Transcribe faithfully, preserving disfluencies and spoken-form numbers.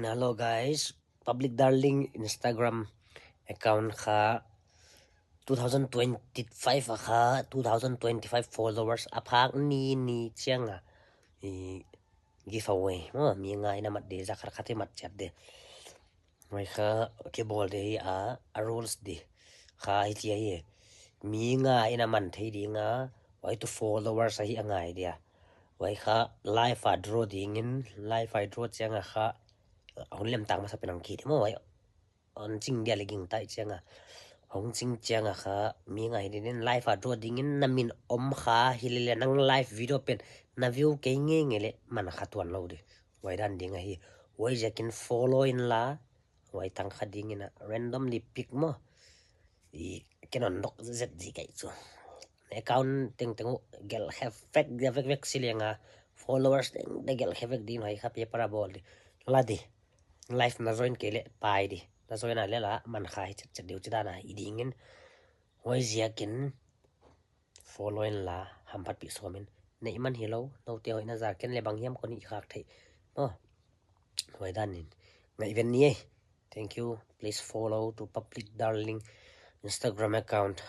Hello guys, Public Darling Instagram account kha two thousand twenty-five a kha two thousand twenty-five followers a phak ni ni chiang a i giveaway maw, mi nga in a mat di, za khat khat i mat chiat di. Huai kha kibawl di hi a, a rules di kha hichi ahi. Mi nga in a man thei ding a, huai tu followers ahi a ngai dia. Huai kha live a draw dingin, live a draw chiang a kha hun lem tang masa pen ang ki di maw, huai hong ching dia le gingta i chiang a. Hong ching chiang a kha mi nga hi dingin live a draw dingin na min om kha hi lele nang live video pen na view kei ngeingei le man kha tuan lou di. Huai dan ding ahi. Huai ziakin follow in la, huai tang kha dingin a randomly pick maw. I ken hon dok zet zi kei chu. Account tengteng uh gelh khe vek dia vekvek si leng a, followers tengteng gelh khe vek ding, huai kha paper a bawl di. La di. Live na join kei le pai di. Na join a le la man kha hi chetchet diu chi dan a i dingin. Huai ziakin follow in la, hamphatpih sawm in. Neih man hilou, noute hoih na za, ken le bang hiam kon i khak theih maw. Huai dan in ngaihven ni ei. Thank you. Please follow to Public Darling Instagram account.